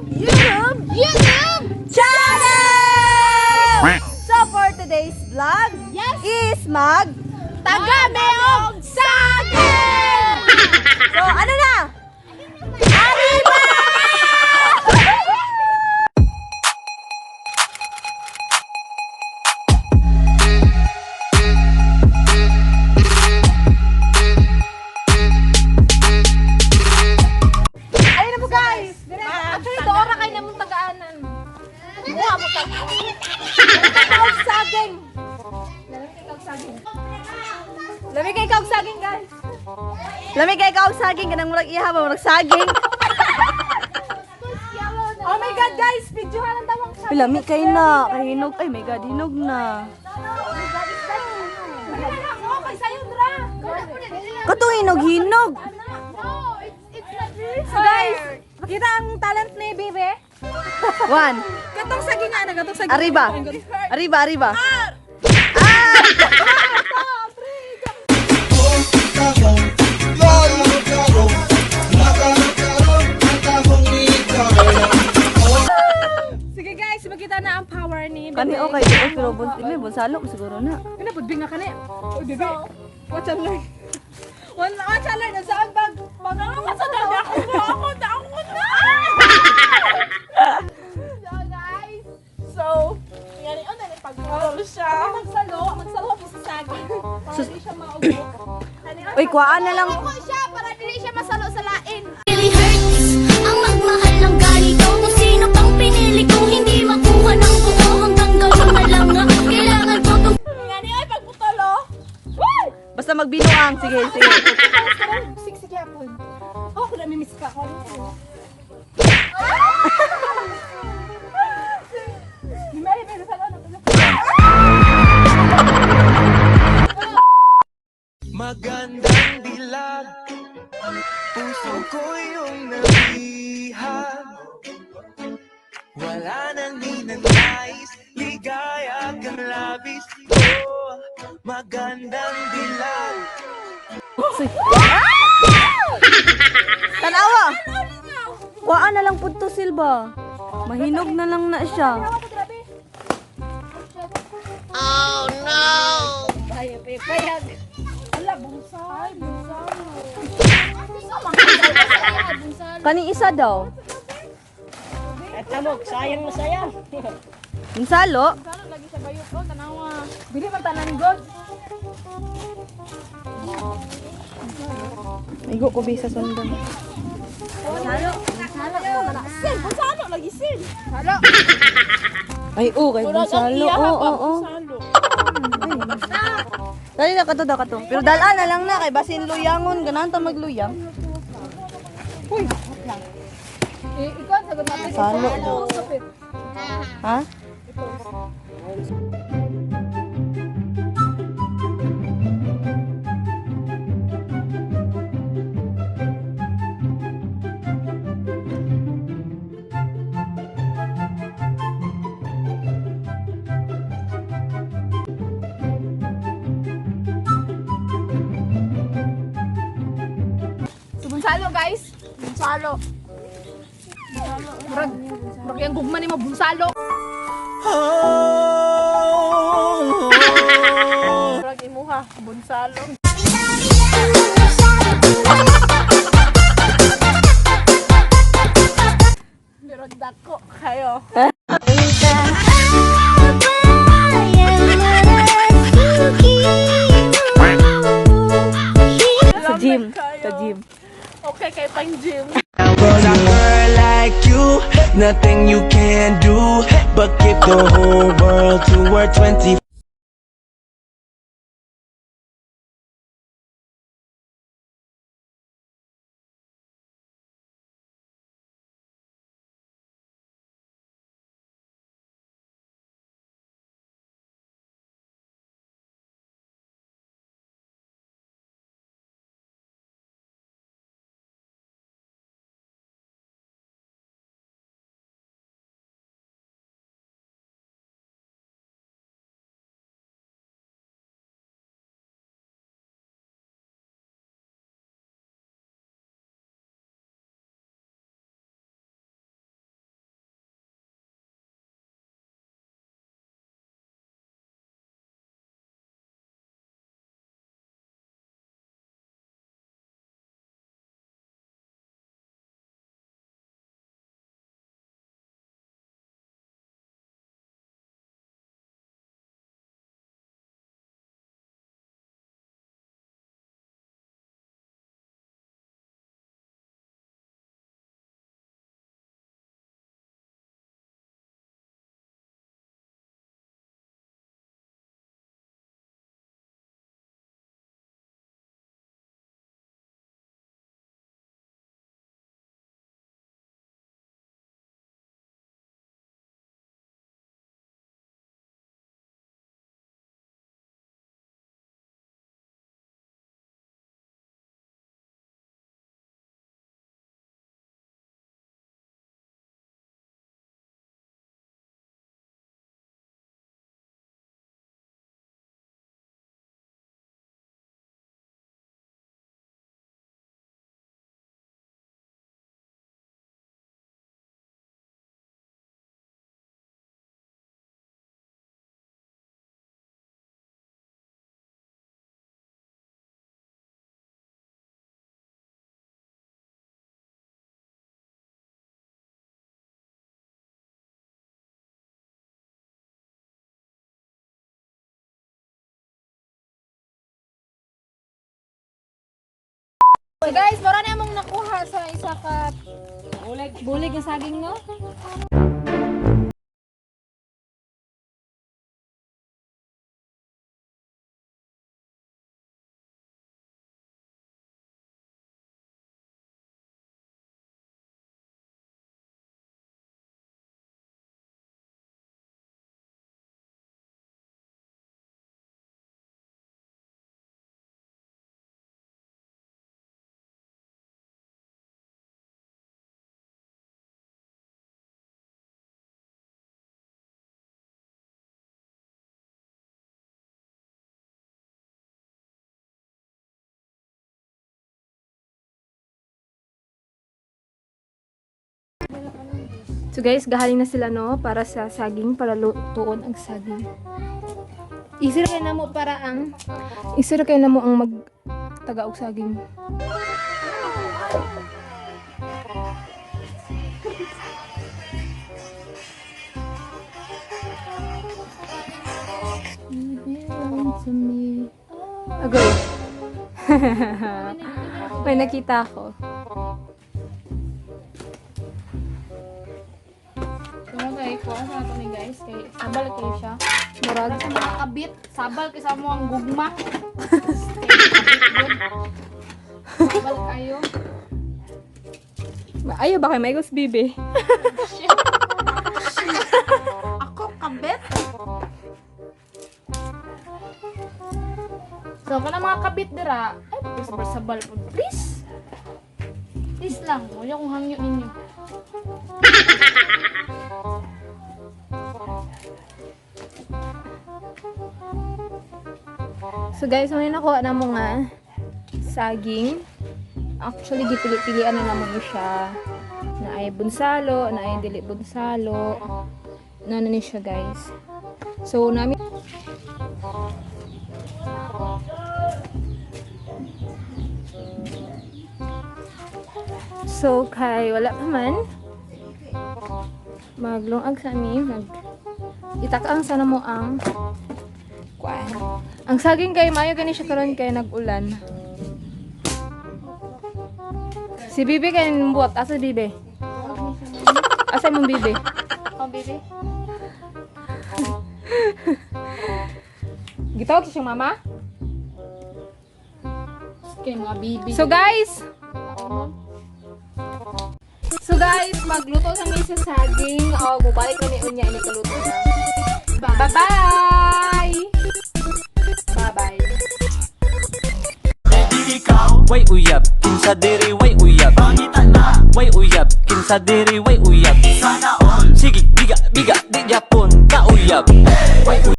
YouTube YouTube YouTube! Channel! So for today's vlog is mag Tagameog saging! So ano na? Arriba! Ayun na po, guys! Actually, doora kayo namong tagaanan. Mukha mo tag. Kag saging. Lamig kay kag saging, guys. Lamig kay kaog saging kanang murag iha ba murag saging. Oh my God, guys! Videohan ang tawang Uy, lami kay na, kay hinog. Ay my God, hinog na. Katong hinog hinog. No, it's not really. So guys, pakita ang talent ni Bebe. One. Katong saging nga na, katong saging. Arriba. Arriba, arriba. Sige guys, makita na ang power ni Bebe. Kani okay, okay pero bon, may bonsalo siguro na. Ano, pudbing nga kani. Uy, Bebe. Watch and learn. Watch and learn. Saan bag? Bag ako kasunod. Ako po. Ako na. Ako na. So guys. So, ngani on na pag-roll siya. Magsalo. Magsalo ako sa saging. Para di siya maubo. Uy, kuhaan na lang. Ako siya para dili siya masalo sa lain. Really hurts ang magmahal ng ganito. Kung sino pang pinili kong hindi makuha ng buo. Hanggang gano'n na lang nga. Kailangan ko tong Ngani ay pagputol oh. Basta magbinuang. Sige, sige. Sige, sige hapon. Oh, ako namimiss ka ako. Magandang dilag, puso ko yung nabihag. Wala nang ninanais, ligaya kang labis. Oh, magandang dilag. Tanawa. Kuhaan na lang pud to Silva. Mahinog na lang na siya. Kani isa daw. Tamog, sayang na sayang. Bonsalo. Bili man tanan god. Igo ko bisa sundan. Sin, bunsalo lagi sin. Ay, oh, kay Bonsalo. Oo, oo, oo. Dali na kato daw kato. Pero dalaan na lang na kay basin luyangon ganahan ta magluyang. Eh, ikaw sagot natin. Salo. Ha? So bunsalo guys. Bunsalo. Murag, murag yung gugma ni mo bunsalo. Murag imuha, bunsalo. Pero dako kayo. Sa gym. Sa gym. Okay, kay pang gym. But a girl like you, nothing you can do but give the whole world to her 24. So guys, mura na among nakuha sa isa ka bulig. Bulig ang saging, no? So guys, gahaling na sila, no, para sa saging, para lutuon ang saging. Isira kayo na mo para ang Isira kayo na mo ang mag taga og saging. Agoy. May nakita ako. Pero kay ko sa ato ni guys kay sabal kayo siya. Murag. Sa mga kabit, sabal kay sa mo ang gugma. Sabal kayo. Ayaw ba kayo maigos, bibi? Ako kabit. So kana mga kabit dira, ay please sabal po please. Please lang, wala akong hangyo ninyo. So guys, may nakuha na mo nga saging. Actually, gipili-pilian na naman siya. Na ay bunsalo, na ay dili bunsalo. Na na ni siya, guys. So, nami So, kay wala pa man. Maglungag sa amin. Itakang sana mo ang kuan. Ang saging kay mayo gani siya karon kay nag-ulan. Si Bibi kay buot asa Bibi? Asa mong Bibi? Oh, baby. Gitawag siya siyang mama. Kay mga bibi. So guys, So guys, magluto kami sa saging. O, mubalik kami unya ini kaluto na. Bye-bye! Bye-bye. Way uyab, kinsa diri way uyab. Way uyab, kinsa diri way uyab. Sige, biga, biga, di Japon, ka uyab. Way uyab.